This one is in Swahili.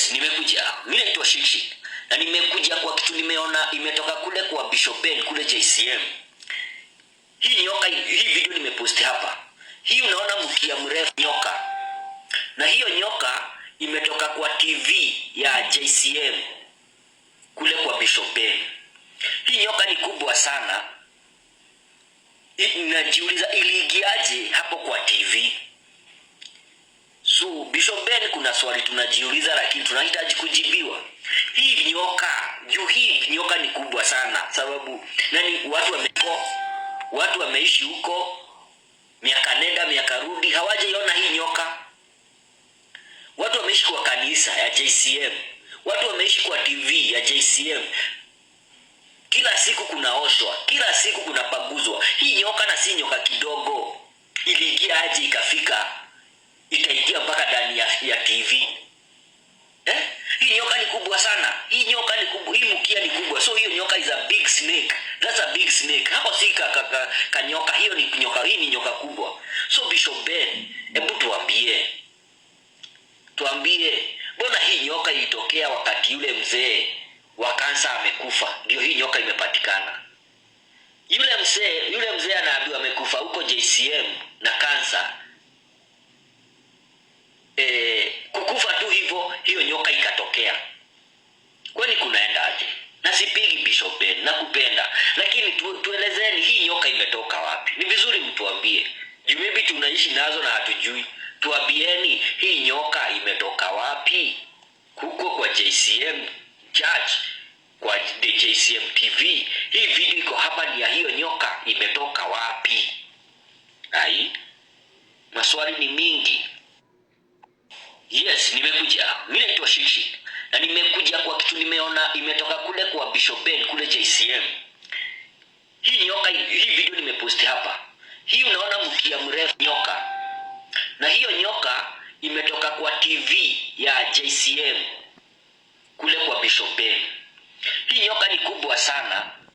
Yes, nimekuja. Mimi naitwa Shikshik na nimekuja kwa kitu nimeona imetoka kule kwa Bishop Ben kule JCM. Hii nyoka, hii video nimepost hapa. Hii unaona mkia mrefu nyoka, na hiyo nyoka imetoka kwa TV ya JCM kule kwa Bishop Ben. Hii nyoka ni kubwa sana. Najiuliza iliingiaje hapo kwa TV? So Bishop Ben, kuna swali tunajiuliza, lakini tunahitaji kujibiwa. Hii nyoka juu, hii nyoka ni kubwa sana, sababu nani, watu wameishi huko miaka nenda miaka rudi, hawajaiona hii nyoka. Watu wameishi kwa kanisa ya JCM, watu wameishi kwa TV ya JCM. Kila siku kunaoshwa, kila siku kunapaguzwa. Hii nyoka, na si nyoka kidogo, iliingia aje ikafika ikaingia mpaka ndani ya TV, eh? Hii nyoka ni kubwa sana. Hii nyoka ni kubwa, hii mkia ni kubwa. So hiyo nyoka is a big snake. That's a big snake. Hapo si ka nyoka, hiyo ni nyoka, hii ni nyoka kubwa. So Bishop Ben, hebu tuambie. Tuambie, mbona hii nyoka ilitokea wakati yule mzee wa kansa amekufa? Ndio hii nyoka imepatikana. Yule mzee anaambiwa amekufa huko JCM na kansa. Kukufa tu hivyo, hiyo nyoka ikatokea. Kwani kunaendaje? Na sipigi Bishop Ben, nakupenda, lakini tuelezeni hii nyoka imetoka wapi? Ni vizuri mtuambie, juu maybe tunaishi nazo na hatujui. Tuambieni hii nyoka imetoka wapi? Huko kwa JCM Church, kwa the JCM TV. Hii video iko hapa, ni ya hiyo nyoka imetoka wapi? Ai, maswali ni mingi. Yes, nimekuja. Mimi naitwa Shikshik na nimekuja kwa kitu nimeona imetoka kule kwa Bishop Ben kule JCM. Hii nyoka, hii video nimepost hapa. Hii unaona mkia mrefu nyoka, na hiyo nyoka imetoka kwa TV ya JCM kule kwa Bishop Ben. Hii nyoka ni kubwa sana.